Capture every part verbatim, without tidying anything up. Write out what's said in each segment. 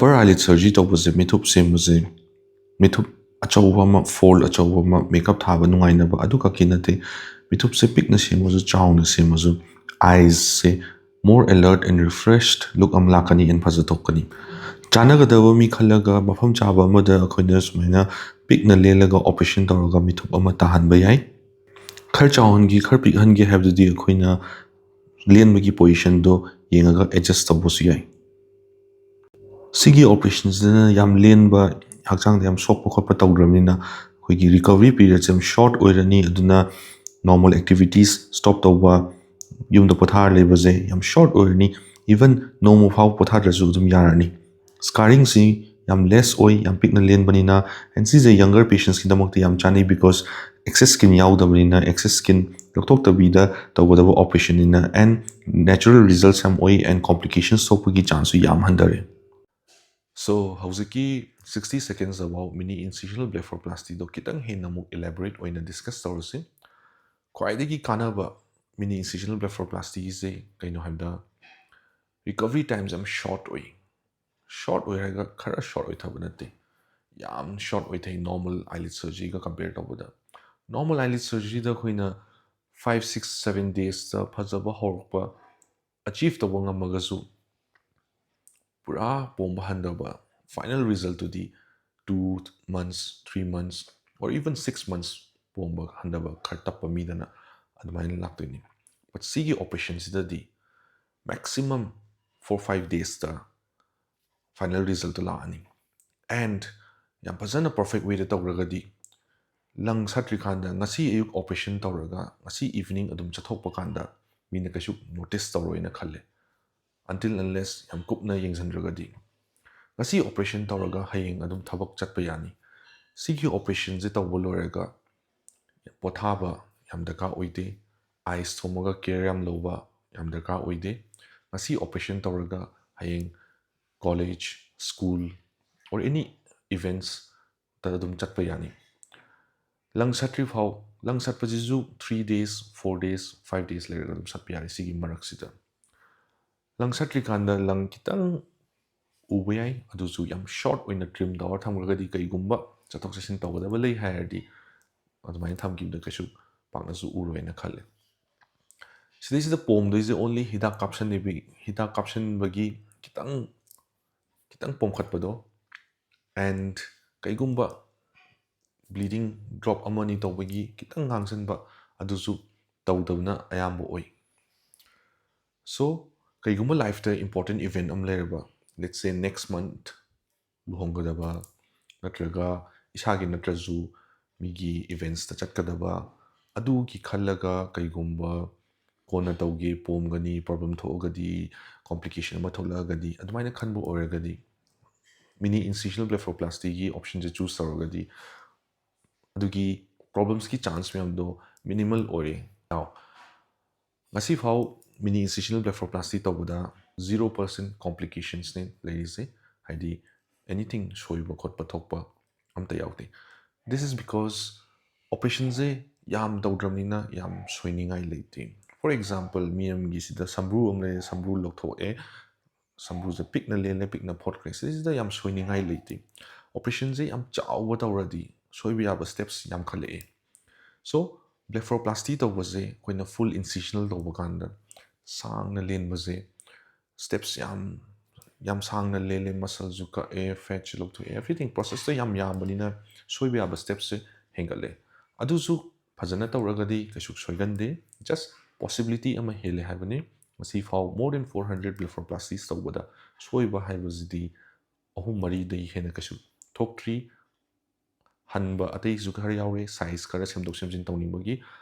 Upper eyelid surgery ꯇꯧꯕꯁꯦ, ꯃꯤꯊꯨꯞ ꯁꯦꯝꯕꯁꯦ, ꯃꯤꯊꯨꯞ ꯑꯆꯧꯕ ꯑꯃ, fold ꯑꯆꯧꯕ ꯑꯃ, makeup ꯊꯥꯕ ꯅꯨꯡꯉꯥꯏꯅꯕ, ꯑꯗꯨ ꯈꯛꯀꯤ ꯅꯠꯇꯦ, ꯃꯤꯊꯨꯞꯁꯦ ꯄꯤꯛꯅ ꯁꯦꯝꯃꯁꯨ, ꯆꯥꯎꯅ ꯁꯦꯝꯃꯁꯨ, eyesꯁꯦ more alert and refreshed look ꯑꯃ ꯂꯥꯛꯀꯅꯤ and ꯐꯖꯊꯣꯛꯀꯅꯤ꯫ ꯆꯥꯟꯅꯒꯗꯕ ꯃꯤ ꯈꯜꯂꯒ, ꯃꯐꯝ ꯆꯥꯕ ꯑꯃꯗ ꯑꯩꯈꯣꯏꯅ ꯁꯨꯃꯥꯏꯅ ꯄꯤꯛꯅ ꯂꯦꯜꯂꯒ operation ꯇꯧꯔꯒ ꯃꯤꯊꯨꯞ ꯑꯃ ꯇꯥꯍꯟꯕ ꯌꯥꯏ꯫ ꯈꯔ ꯆꯥꯎꯍꯟꯒꯦ, ꯈꯔ ꯄꯤꯛꯍꯟꯒꯦ ꯍꯥꯏꯕꯗꯨꯗꯤ ꯑꯩꯈꯣꯏꯅ ꯂꯦꯟꯕꯒꯤ positionꯗꯣ ꯌꯦꯡꯉꯒ adjust ꯇꯧꯕꯁꯨ ꯌꯥꯏ꯫ ꯁꯤꯒꯤ operationꯁꯤꯗꯅ ꯌꯥꯝ ꯂꯦꯟꯕ, ꯍꯛꯆꯥꯡꯗ ꯌꯥꯝ ꯁꯣꯛꯄ ꯈꯣꯠꯄ ꯇꯧꯗ꯭ꯔꯕꯅꯤꯅ, ꯑꯩꯈꯣꯏꯒꯤ recovery periodꯁꯦ ꯌꯥꯝ short ꯑꯣꯏꯔꯅꯤ꯫ ꯑꯗꯨꯅ normal activities stop ꯇꯧꯕ, ꯌꯨꯝꯗ ꯄꯣꯊꯥꯔ ꯂꯩꯕꯁꯦ ꯌꯥꯝ short ꯑꯣꯏꯔꯅꯤ꯫ Even ꯅꯣꯡꯃ ꯐꯥꯎ ꯄꯣꯊꯥꯗ꯭ꯔꯁꯨ ꯑꯗꯨꯝ ꯌꯥꯔꯅꯤ꯫ Scarringꯁꯤ ꯌꯥꯝ less ꯑꯣꯏ, ꯌꯥꯝ ꯄꯤꯛꯅ ꯂꯦꯟꯕꯅꯤꯅ, and ꯁꯤꯁꯦ younger patientsꯀꯤꯗꯃꯛꯇ ꯌꯥꯝ ꯆꯥꯅꯩ, because excess skin ꯌꯥꯎꯗꯕꯅꯤꯅ, excess skin ꯂꯧꯊꯣꯛꯇꯕꯤꯗ ꯇꯧꯒꯗꯕ operationꯅꯤꯅ, and natural results ꯌꯥꯝ ꯑꯣꯏ, and complications ꯊꯣꯛꯄꯒꯤ chanceꯁꯨ ꯌꯥꯝ ꯍꯟꯊꯔꯦ꯫ So, ꯍꯧꯖꯤꯛꯀꯤ sixty seconds about mini incisional blepharoplasty ꯗꯣ ꯈꯤꯇꯪ ꯍꯦꯟꯅ ꯑꯃꯨꯛ elaborate ꯑꯣꯏꯅ discuss ꯇꯧꯔꯁꯤ꯫ ꯈ꯭ꯋꯥꯏꯗꯒꯤ ꯀꯥꯟꯅꯕ mini incisional blepharoplasty ꯁꯦ ꯀꯩꯅꯣ ꯍꯥꯏꯕꯗ, recovery timeꯁꯦ ꯌꯥꯝ short ꯑꯣꯏ꯫ Short ꯑꯣꯏ ꯍꯥꯏꯔꯒ ꯈꯔ short ꯑꯣꯏꯊꯕ ꯅꯠꯇꯦ, ꯌꯥꯝ short ꯑꯣꯏꯊꯩ normal eyelid surgeryꯒ compare ꯇꯧꯕꯗ꯫ Normal eyelid surgeryꯗ ꯑꯩꯈꯣꯏꯅ five, six, seven daysꯇ ꯐꯖꯕ ꯍꯧꯔꯛꯄ achieve ꯇꯧꯕ ꯉꯝꯃꯒꯁꯨ, ꯄꯨꯔꯥ ꯄꯣꯝꯕ ꯍꯟꯊꯕ, final resultꯇꯨꯗꯤ two months, three months, or even six months ꯄꯣꯝꯕ ꯍꯟꯊꯕ ꯈꯔ ꯇꯞꯄ ꯃꯤꯗꯅ ꯑꯗꯨꯃꯥꯏꯅ ꯂꯥꯛꯇꯣꯏꯅꯤ꯫ But ꯁꯤꯒꯤ operationꯁꯤꯗꯗꯤ maximum four five daysꯇ final resultꯇꯨ ꯂꯥꯛꯑꯅꯤ꯫ And ꯌꯥꯝ ꯐꯖꯅ perfect wayꯗ ꯇꯧꯔꯒꯗꯤ, ꯂꯪ ꯁꯠꯇ꯭ꯔꯤꯀꯥꯟꯗ ꯉꯁꯤ ꯑꯌꯨꯛ operation ꯇꯧꯔꯒ ꯉꯁꯤ evening ꯑꯗꯨꯝ ꯆꯠꯊꯣꯛꯄ ꯀꯥꯟꯗ ꯃꯤꯅ ꯀꯩꯁꯨ notice ꯇꯧꯔꯣꯏꯅ ꯈꯜꯂꯦ, until unless ꯌꯥꯝ ꯀꯨꯞꯅ ꯌꯦꯡꯁꯤꯟꯗ꯭ꯔꯒꯗꯤ꯫ ꯉꯁꯤ operation ꯇꯧꯔꯒ ꯍꯌꯦꯡ ꯑꯗꯨꯝ ꯊꯕꯛ ꯆꯠꯄ ꯌꯥꯅꯤ꯫ ꯁꯤꯒꯤ operationꯁꯦ ꯇꯧꯕ ꯂꯣꯏꯔꯒ ꯄꯣꯊꯥꯕ ꯌꯥꯝ ꯗꯔꯀꯥꯔ ꯑꯣꯏꯗꯦ, eyes ꯊꯣꯝꯃꯒ care ꯌꯥꯝ ꯂꯧꯕ ꯌꯥꯝ ꯗꯔꯀꯥꯔ ꯑꯣꯏꯗꯦ꯫ ꯉꯁꯤ operation ꯇꯧꯔꯒ ꯍꯌꯦꯡ college, school, or any eventsꯇ ꯑꯗꯨꯝ ꯆꯠꯄ ꯌꯥꯅꯤ꯫ ꯂꯪ ꯁꯠꯇ꯭ꯔꯤ ꯐꯥꯎ, ꯂꯪ ꯁꯠꯄꯁꯤꯁꯨ three days, four days, five days ꯂꯩꯔꯒ ꯑꯗꯨꯝ ꯁꯠꯄ ꯌꯥꯔꯦ ꯁꯤꯒꯤ ꯃꯔꯛꯁꯤꯗ꯫ ꯂꯪ ꯁꯠꯇ꯭ꯔꯤꯀꯥꯟꯗ ꯂꯪ ꯈꯤꯇꯪ ꯎꯕ ꯌꯥꯏ꯫ ꯑꯗꯨꯁꯨ ꯌꯥꯝ short ꯑꯣꯏꯅ trim ꯇꯧꯔ ꯊꯝꯈ꯭ꯔꯒꯗꯤ, ꯀꯩꯒꯨꯝꯕ ꯆꯠꯊꯣꯛ ꯆꯠꯁꯤꯟ ꯇꯧꯒꯗꯕ ꯂꯩ ꯍꯥꯏꯔꯗꯤ, ꯑꯗꯨꯃꯥꯏꯅ ꯊꯝꯈꯤꯕꯗ ꯀꯩꯁꯨ ꯄꯥꯛꯅꯁꯨ ꯎꯔꯣꯏꯅ ꯈꯜꯂꯦ꯫ ꯁꯤꯗꯩꯁꯤꯗ ꯄꯣꯝꯗꯣꯏꯁꯦ only ꯍꯤꯗꯥꯛ ꯀꯥꯞꯁꯟꯕꯒꯤ, ꯍꯤꯗꯥꯛ ꯀꯥꯞꯁꯟꯕꯒꯤ ꯈꯤꯇꯪ, ꯈꯤꯇꯪ ꯄꯣꯝꯈꯠꯄꯗꯣ, and ꯀꯩꯒꯨꯝꯕ bleeding drop ꯑꯃꯅꯤ ꯇꯧꯕꯒꯤ ꯈꯤꯇꯪ ꯉꯥꯡꯁꯤꯟꯕ, ꯑꯗꯨꯁꯨ ꯇꯧꯗꯕꯅ ꯑꯌꯥꯝꯕ ꯑꯣꯏ꯫ So, ꯀꯩꯒꯨꯝꯕ lifeꯇ important event ꯑꯃ ꯂꯩꯔꯕ, let's say next month ꯂꯨꯍꯣꯡꯒꯗꯕ, ꯅꯠꯇ꯭ꯔꯒ ꯏꯁꯥꯒꯤ ꯅꯠꯇ꯭ꯔꯁꯨ ꯃꯤꯒꯤ eventsꯇ ꯆꯠꯀꯗꯕ, ꯑꯗꯨꯒꯤ ꯈꯜꯂꯒ ꯀꯩꯒꯨꯝꯕ ꯀꯣꯟꯅ ꯇꯧꯒꯦ, ꯄꯣꯝꯒꯅꯤ, problem ꯊꯣꯛꯑꯒꯗꯤ, complication ꯑꯃ ꯊꯣꯛꯂꯛꯑꯒꯗꯤ, ꯑꯗꯨꯃꯥꯏꯅ ꯈꯟꯕ ꯑꯣꯏꯔꯒꯗꯤ, mini incisional blepharoplasty ꯒꯤ option ꯁꯦ choose ꯇꯧꯔꯒꯗꯤ, ꯑꯗꯨꯒꯤ problems ꯀꯤ chance ꯃꯌꯥꯝꯗꯣ minimal ꯑꯣꯏꯔꯦ꯫ Now, ꯉꯁꯤꯐꯥꯎ mini incisional blepharoplasty ꯇꯧꯕꯗ zero percent complications ꯅꯦ ꯂꯩꯔꯤꯁꯦ, ꯍꯥꯏꯗꯤ anything ꯁꯣꯏꯕ ꯈꯣꯠꯄ ꯊꯣꯛꯄ ꯑꯝꯇ ꯌꯥꯎꯗꯦ꯫ This is because operation ꯁꯦ ꯌꯥꯝ ꯇꯧꯗ꯭ꯔꯕꯅꯤꯅ ꯌꯥꯝ ꯁꯣꯏꯅꯤꯡꯉꯥꯏ ꯂꯩꯇꯦ꯫ For example, ꯃꯤ ꯑꯃꯒꯤꯁꯤꯗ ꯁꯝꯕ꯭ꯔꯨ ꯑꯃ ꯂꯩꯔꯦ, ꯁꯝꯕ꯭ꯔꯨ ꯂꯧꯊꯣꯛꯑꯦ, ꯁꯝꯕ꯭ꯔꯨꯁꯦ ꯄꯤꯛꯅ ꯂꯦꯜꯂꯦ, ꯄꯤꯛꯅ ꯐꯣꯠꯈ꯭ꯔꯦ꯫ ꯁꯤꯁꯤꯗ ꯌꯥꯝ ꯁꯣꯏꯅꯤꯡꯉꯥꯏ ꯂꯩꯇꯦ꯫ Operation ꯁꯦ ꯌꯥꯝ ꯆꯥꯎꯕ ꯇꯧꯔꯗꯤ ꯁꯣꯏꯕ ꯌꯥꯕ steps ꯌꯥꯝꯈꯠꯂꯛꯑꯦ꯫ So, blepharoplasty ꯇꯧꯕꯁꯦ ꯑꯩꯈꯣꯏꯅ full incisional ꯇꯧꯕ ꯀꯥꯟꯗ ꯁꯥꯡꯅ ꯂꯦꯟꯕꯁꯦ, steps ꯌꯥꯝ, ꯌꯥꯝ ꯁꯥꯡꯅ ꯂꯦꯜꯂꯦ, muscle ꯁꯨ ꯀꯛꯑꯦ, fat ꯁꯨ ꯂꯧꯊꯣꯛꯑꯦ, everything process ꯇꯣ ꯌꯥꯝ ꯌꯥꯝꯕꯅꯤꯅ ꯁꯣꯏꯕ ꯌꯥꯕ steps ꯁꯦ ꯍꯦꯟꯒꯠꯂꯦ꯫ ꯑꯗꯨꯁꯨ ꯐꯖꯅ ꯇꯧꯔꯒꯗꯤ ꯀꯩꯁꯨ ꯁꯣꯏꯒꯟꯗꯦ꯫ Just possibility ꯑꯃ ꯍꯦꯜꯂꯦ ꯍꯥꯏꯕꯅꯤ꯫ ꯉꯁꯤꯐꯥꯎ more than four hundred blepharoplasties ꯇꯧꯕꯗ ꯁꯣꯏꯕ ꯍꯥꯏꯕꯁꯤꯗꯤ ꯑꯍꯨꯝ ꯃꯔꯤꯗꯒꯤ ꯍꯦꯟꯅ ꯀꯩꯁꯨ ꯊꯣꯛꯇ꯭ꯔꯤ꯫ ꯍꯟꯕ ꯑꯇꯩꯁꯨ ꯈꯔ ꯌꯥꯎꯔꯦ, size ꯈꯔ ꯁꯦꯝꯗꯣꯛ ꯁꯦꯝꯖꯤꯟ ꯇꯧꯅꯤꯡꯕꯒꯤ꯫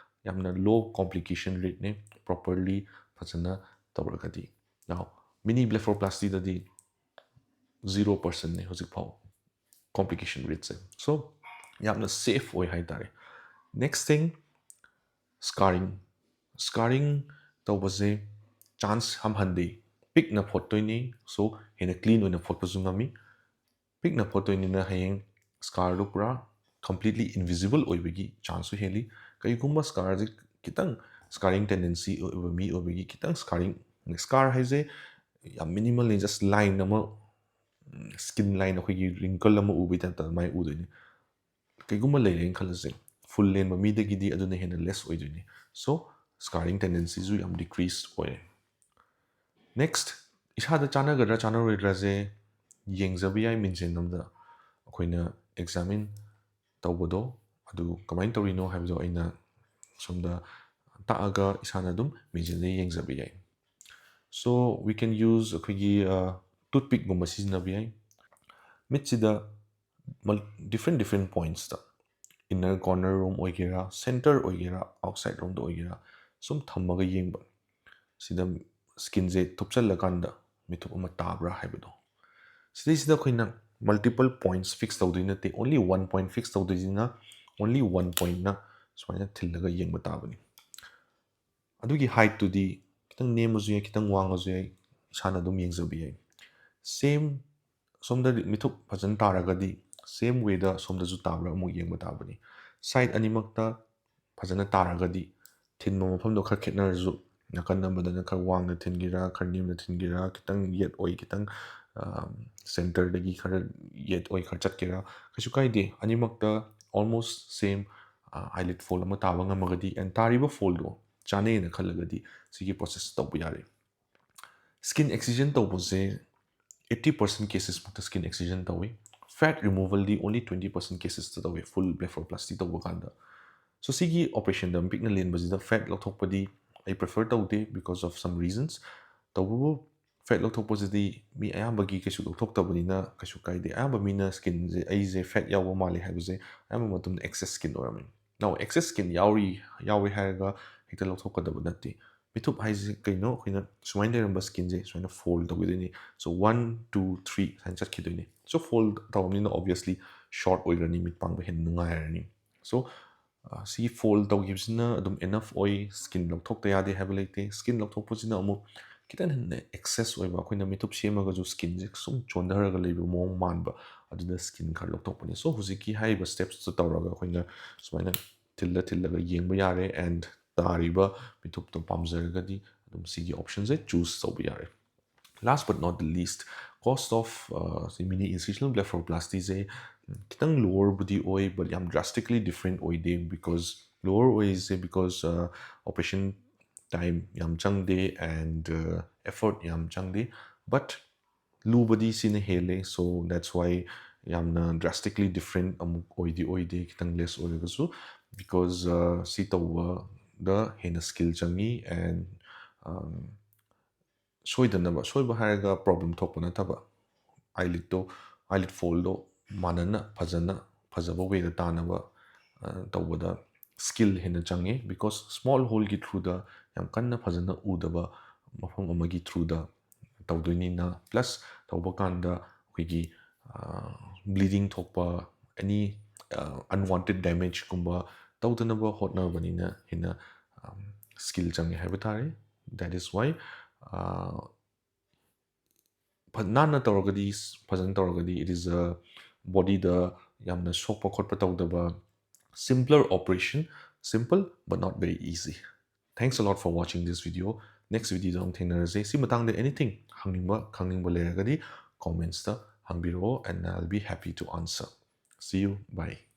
ꯌꯥꯝꯅ low complication rate ꯅꯦ, properly ꯐꯖꯅ ꯇꯧꯔꯒꯗꯤ꯫ Now, mini blepharoplasty ꯗꯗꯤ zero percent ꯅꯦ ꯍꯧꯖꯤꯛꯐꯥꯎ complication rate ꯁꯦ꯫ So, ꯌꯥꯝꯅ safe ꯑꯣꯏ ꯍꯥꯏꯇꯥꯔꯦ꯫ Next thing, scarring꯫ Scarring ꯇꯧꯕꯁꯦ chance ꯌꯥꯝ ꯍꯟꯊꯩ꯫ ꯄꯤꯛꯅ ꯐꯣꯠꯇꯣꯏꯅꯤ, so ꯍꯦꯟꯅ clean ꯑꯣꯏꯅ ꯐꯣꯠꯄꯁꯨ ꯉꯝꯃꯤ꯫ ꯄꯤꯛꯅ ꯐꯣꯠꯇꯣꯏꯅꯤꯅ ꯍꯌꯦꯡ scar ꯗꯨ ꯄꯨꯔꯥ completely invisible ꯑꯣꯏꯕꯒꯤ chance ꯁꯨ ꯍꯦꯜꯂꯤ꯫ ꯀꯔꯤꯒꯨꯝꯕ scar ꯁꯦ ꯈꯤꯇꯪ scarring tendency ꯑꯣꯏꯕ ꯃꯤ ꯑꯣꯏꯕꯒꯤ ꯈꯤꯇꯪ scarring, scar ꯍꯥꯏꯁꯦ ꯌꯥꯝ minimal ꯅꯤ, just line ꯑꯃ skin line, ꯑꯩꯈꯣꯏꯒꯤ wrinkle ꯑꯃ ꯎꯕꯒꯤ type ꯇ ꯑꯗꯨꯃꯥꯏꯅ ꯎꯗꯣꯏꯅꯤ꯫ ꯀꯩꯒꯨꯝꯕ ꯂꯩꯔꯦꯅ ꯈꯜꯂꯁꯦ, full ꯂꯦꯟꯕ ꯃꯤꯗꯒꯤꯗꯤ ꯑꯗꯨꯅ ꯍꯦꯟꯅ less ꯑꯣꯏꯗꯣꯏꯅꯤ꯫ So scarring tendency ꯁꯨ ꯌꯥꯝ decrease ꯑꯣꯏꯔꯦ꯫ Next, ꯏꯁꯥꯗ ꯆꯥꯟꯅꯒꯗ꯭ꯔꯥ ꯆꯥꯟꯅꯔꯣꯏꯗ꯭ꯔꯥꯁꯦ ꯌꯦꯡꯖꯕ ꯌꯥꯏ ꯃꯤꯡꯁꯦꯟ ꯑꯃꯗ꯫ ꯑꯩꯈꯣꯏꯅ examine ꯇꯧꯕꯗꯣ ꯑꯗꯨ ꯀꯃꯥꯏꯅ ꯇꯧꯔꯤꯅꯣ ꯍꯥꯏꯕꯗꯣ ꯑꯩꯅ ꯁꯣꯝꯗ ꯇꯥꯛꯑꯒ ꯏꯁꯥꯅ ꯑꯗꯨꯝ ꯃꯤꯡꯁꯦꯟꯗ ꯌꯦꯡꯖꯕ ꯌꯥꯏ꯫ So we can use ꯑꯩꯈꯣꯏꯒꯤ toothpick ꯀꯨꯝꯕ ꯁꯤꯖꯤꯟꯅꯕ ꯌꯥꯏ꯫ ꯃꯤꯠꯁꯤꯗ different different points ꯇ, inner corner ꯔꯣꯝ ꯑꯣꯏꯒꯦꯔꯥ, center ꯑꯣꯏꯒꯦꯔꯥ, outside ꯔꯣꯝꯗ ꯑꯣꯏꯒꯦꯔꯥ, ꯁꯨꯝ ꯊꯝꯃꯒ ꯌꯦꯡꯕ꯫ ꯁꯤꯗ skin ꯁꯦ ꯊꯨꯞꯆꯜꯂꯀꯥꯟꯗ ꯃꯤꯊꯨꯞ ꯑꯃ ꯇꯥꯕ꯭ꯔꯥ ꯍꯥꯏꯕꯗꯣ꯫ ꯁꯤꯗꯩꯁꯤꯗ ꯑꯩꯈꯣꯏꯅ multiple points fix ꯇꯧꯗꯣꯏ ꯅꯠꯇꯦ, only one point fix ꯇꯧꯗꯣꯏꯁꯤꯅ only one point ꯅ ꯁꯨꯃꯥꯏꯅ ꯊꯤꯜꯂꯒ ꯌꯦꯡꯕ ꯇꯥꯕꯅꯤ꯫ ꯑꯗꯨꯒꯤ height ꯇꯨꯗꯤ ꯈꯤꯇꯪ ꯅꯦꯝꯃꯁꯨ ꯌꯥꯏ, ꯈꯤꯇꯪ ꯋꯥꯡꯉꯁꯨ ꯌꯥꯏ, ꯏꯁꯥꯅ ꯑꯗꯨꯝ ꯌꯦꯡꯖꯕ ꯌꯥꯏ꯫ Same ꯁꯣꯝꯗ ꯃꯤꯊꯨꯞ ꯐꯖꯅ ꯇꯥꯔꯒꯗꯤ same way ꯗ ꯁꯣꯝꯗꯁꯨ ꯇꯥꯕ꯭ꯔꯥ ꯑꯃꯨꯛ ꯌꯦꯡꯕ ꯇꯥꯕꯅꯤ꯫ Side ꯑꯅꯤꯃꯛꯇ ꯐꯖꯅ ꯇꯥꯔꯒꯗꯤ ꯊꯤꯟꯕ ꯃꯐꯝꯗꯣ ꯈꯔ ꯈꯦꯠꯅꯔꯁꯨ, ꯅꯥꯀꯟ ꯑꯃꯗꯅ ꯈꯔ ꯋꯥꯡꯅ ꯊꯤꯟꯒꯦꯔꯥ, ꯈꯔ ꯅꯦꯝꯅ ꯊꯤꯟꯒꯦꯔꯥ, ꯈꯤꯇꯪ ꯌꯦꯠ ꯑꯣꯏ, ꯈꯤꯇꯪ center ꯗꯒꯤ ꯈꯔ ꯌꯦꯠ ꯑꯣꯏ, ꯈꯔ ꯆꯠꯀꯦꯔꯥ, ꯀꯩꯁꯨ ꯀꯥꯏꯗꯦ꯫ ꯑꯅꯤꯃꯛꯇ almost same eyelid fold ꯑꯃ ꯇꯥꯕ ꯉꯝꯃꯒꯗꯤ and ꯇꯥꯔꯤꯕ fold ꯗꯣ ꯆꯥꯅꯩꯅ ꯈꯜꯂꯒꯗꯤ ꯁꯤꯒꯤ process ꯇꯧꯕ ꯌꯥꯔꯦ꯫ Skin excision ꯇꯧꯕꯁꯦ eighty percent cases ꯃꯛꯇ skin excision ꯇꯧꯏ꯫ Fat removal ꯗꯤ only twenty percent cases ꯇ ꯇꯧꯏ, full blepharoplasty ꯇꯧꯕ ꯀꯥꯟꯗ꯫ So ꯁꯤꯒꯤ operation ꯗ ꯄꯤꯛꯅ ꯂꯦꯟꯕꯁꯤꯗ fat ꯂꯧꯊꯣꯛꯄꯗꯤ ꯑꯩ prefer ꯇꯧꯗꯦ because of some reasons꯫ ꯇꯧꯕꯕꯨ fat ꯂꯧꯊꯣꯛꯄꯁꯤꯗꯤ ꯃꯤ ꯑꯌꯥꯝꯕꯒꯤ ꯀꯩꯁꯨ ꯂꯧꯊꯣꯛꯇꯕꯅꯤꯅ ꯀꯩꯁꯨ ꯀꯥꯏꯗꯦ꯫ ꯑꯌꯥꯝꯕ ꯃꯤꯅ skin ꯁꯦ ꯑꯩꯁꯦ fat ꯌꯥꯎꯕ ꯃꯥꯜꯂꯤ ꯍꯥꯏꯕꯁꯦ ꯑꯌꯥꯝꯕ ꯃꯇꯝꯗ excess skin ꯑꯣꯏꯔꯝꯃꯤ꯫ Now excess skin ꯌꯥꯎꯔꯤ, ꯌꯥꯎꯋꯦ ꯍꯥꯏꯔꯒ ꯍꯦꯛꯇ ꯂꯧꯊꯣꯛꯀꯗꯕ ꯅꯠꯇꯦ꯫ ꯃꯤꯊꯨꯞ ꯍꯥꯏꯁꯦ ꯀꯩꯅꯣ? ꯑꯩꯈꯣꯏꯅ ꯁꯨꯃꯥꯏꯅ ꯂꯩꯔꯝꯕ skin ꯁꯦ ꯁꯨꯃꯥꯏꯅ fold ꯇꯧꯈꯤꯗꯣꯏꯅꯤ꯫ So one, two, three ꯍꯥꯏꯅ ꯆꯠꯈꯤꯗꯣꯏꯅꯤ꯫ So fold ꯇꯧꯔꯕꯅꯤꯅ obviously short ꯑꯣꯏꯈ꯭ꯔꯅꯤ, ꯃꯤꯠ ꯄꯥꯡꯕ ꯍꯦꯟꯅ ꯅꯨꯡꯉꯥꯏꯔꯅꯤ꯫ So ꯁꯤ fold ꯇꯧꯈꯤꯕꯁꯤꯅ ꯑꯗꯨꯝ enough ꯑꯣꯏ, skin ꯂꯧꯊꯣꯛꯇ ꯌꯥꯗꯦ ꯍꯥꯏꯕ ꯂꯩꯇꯦ꯫ Skin ꯂꯧꯊꯣꯛꯄꯁꯤꯅ ꯑꯃꯨꯛ ꯈꯤꯇꯪ ꯍꯦꯟꯅ excess ꯑꯣꯏꯕ, ꯑꯩꯈꯣꯏꯅ ꯃꯤꯊꯨꯞ ꯁꯦꯝꯃꯒꯁꯨ skin ꯁꯦ ꯁꯨꯝ ꯆꯣꯟꯊꯔꯒ ꯂꯩꯕ ꯃꯑꯣꯡ ꯃꯥꯟꯕ, ꯑꯗꯨꯅ skin ꯈꯔ ꯂꯧꯊꯣꯛꯄꯅꯤ꯫ So ꯍꯧꯖꯤꯛꯀꯤ ꯍꯥꯏꯔꯤꯕ steps ꯇꯣ ꯇꯧꯔꯒ ꯑꯩꯈꯣꯏꯅ ꯁꯨꯃꯥꯏꯅ ꯊꯤꯜꯂ ꯊꯤꯜꯂꯒ ꯌꯦꯡꯕ ꯌꯥꯔꯦ and ꯇꯥꯔꯤꯕ ꯃꯤꯊꯨꯞꯇꯣ ꯄꯥꯝꯖꯔꯒꯗꯤ ꯑꯗꯨꯝ ꯁꯤꯒꯤ option ꯁꯦ choose ꯇꯧꯕ ꯌꯥꯔꯦ꯫ Last but not the least, cost of ꯁꯤ mini incisional blepharoplasty ꯁꯦ ꯈꯤꯇꯪ lower ꯕꯨꯗꯤ ꯑꯣꯏ, but ꯌꯥꯝ drastically different ꯑꯣꯏꯗꯦ꯫ Because lower ꯑꯣꯏꯔꯤꯁꯦ because operation time ꯌꯥꯝ ꯆꯪꯗꯦ and effort ꯌꯥꯝ ꯆꯪꯗꯦ, but ꯂꯨꯕꯗꯤ ꯁꯤꯅ ꯍꯦꯜꯂꯦ꯫ So that's why ꯌꯥꯝꯅ drastically different ꯑꯃꯨꯛ ꯑꯣꯏꯗꯤ ꯑꯣꯏꯗꯦ, ꯈꯤꯇꯪ less ꯑꯣꯏꯔꯒꯁꯨ, because ꯁꯤ ꯇꯧꯕꯗ ꯍꯦꯟꯅ skill ꯆꯪꯉꯤ and ꯁꯣꯏꯗꯅꯕ, ꯁꯣꯏꯕ ꯍꯥꯏꯔꯒ problem ꯊꯣꯛꯄ ꯅꯠꯇꯕ, eyelidꯇꯣ, eyelid foldꯗꯣ ꯃꯥꯟꯅꯅ ꯐꯖꯅ, ꯐꯖꯕ wayꯗ ꯇꯥꯅꯕ ꯇꯧꯕꯗ skill ꯍꯦꯟꯅ ꯆꯪꯉꯦ꯫ Because small holeꯒꯤ throughꯗ ꯌꯥꯝ ꯀꯟꯅ ꯐꯖꯅ ꯎꯗꯕ ꯃꯐꯝ ꯑꯃꯒꯤ throughꯗ ꯇꯧꯗꯣꯏꯅꯤꯅ, plus ꯇꯧꯕ ꯀꯥꯟꯗ ꯑꯩꯈꯣꯏꯒꯤ bleeding ꯊꯣꯛꯄ, any unwanted damageꯀꯨꯝꯕ ꯇꯧꯗꯅꯕ ꯍꯣꯠꯅꯕꯅꯤꯅ ꯍꯦꯟꯅ skill ꯆꯪꯉꯦ ꯍꯥꯏꯕ ꯇꯥꯔꯦ꯫ That is why ꯐ- ꯅꯥꯟꯅ ꯇꯧꯔꯒꯗꯤ, ꯐꯖꯅ ꯇꯧꯔꯒꯗꯤ, it is a bodyꯗ ꯌꯥꯝꯅ ꯁꯣꯛꯄ ꯈꯣꯠꯄ ꯇꯧꯗꯕ, simpler operation, simple but not very easy. Thanks a lot for watching this video. Next videoꯗ ꯑꯃꯨꯛ ꯊꯦꯡꯅꯔꯁꯦ꯫ ꯁꯤ ꯃꯇꯥꯡꯗ anything ꯍꯪꯅꯤꯡꯕ, ꯈꯪꯅꯤꯡꯕ ꯂꯩꯔꯒꯗꯤ commentsꯇ ꯍꯪꯕꯤꯔꯛꯑꯣ, and I'll be happy to answer. See you. Bye.